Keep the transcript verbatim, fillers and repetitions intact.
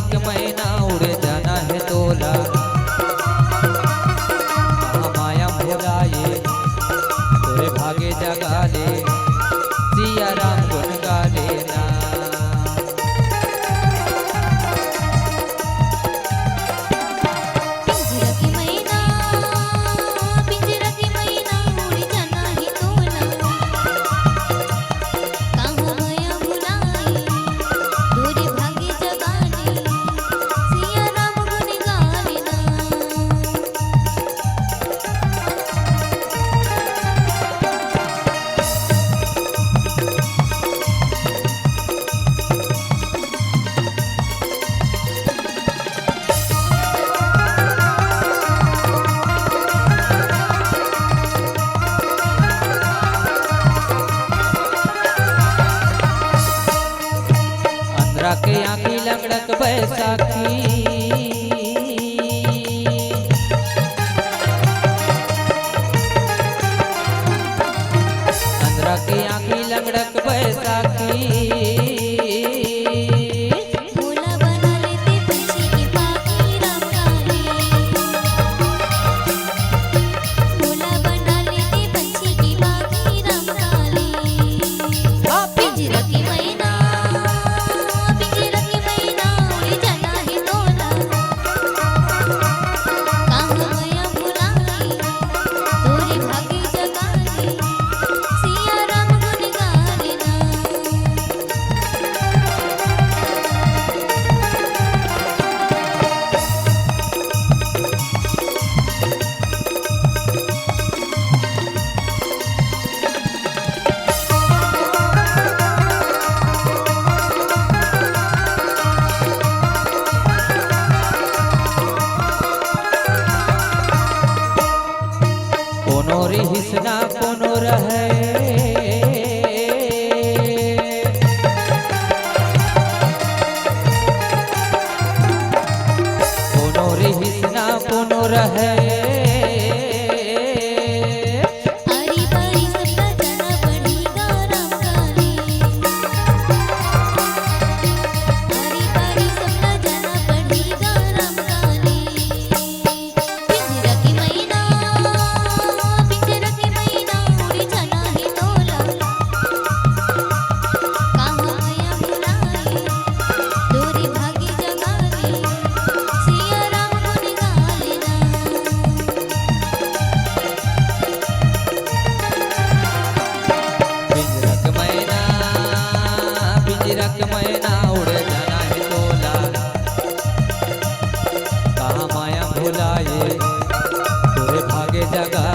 के मैना उड़े जाना हे तोला, कहाँ माया भुलाए, तोरे भागे जगा ले, सिया राम गुन गा लेना। पिंजरा के मैना, पिंजरा के मैना उड़ जाना हे तोला। कहाँ माया भुलाए, तोरे भागे जगा ले, सिया राम गुन गा लेना। अंधरा के आँखी लंगड़क बैसाखी, अंधरा के आँखी लंगड़क बैसाखी। भोला बना लेते पंछी की पाखी राम काली। भोला बना लेते पंछी की पाखी राम काली। पिंजरा की मैना, पिंजरा की मैना उड़ जाना हे तोला। कहाँ माया भुलाए, तोरे भागे जगा ले, सिया राम गुन गा लेना। कोनो रिहिस ना कोनो रहय, कोनो रिहिस ना कोनो रहय। अरे बारी सपना जाना पड़ेगा राम काली। अरे बारी सपना जाना पड़ेगा राम काली। पिंजरा की मैना, पिंजरा की मैना उड़ जाना हे तोला। कहाँ माया भुलाए, तोरे भागे जगा ले, सिया राम गुन गा लेना। पिंजरा के मैना, पिंजरा के मैना उड़ जाना हे तोला। कहाँ माया भुलाए, तोरे भागे जगा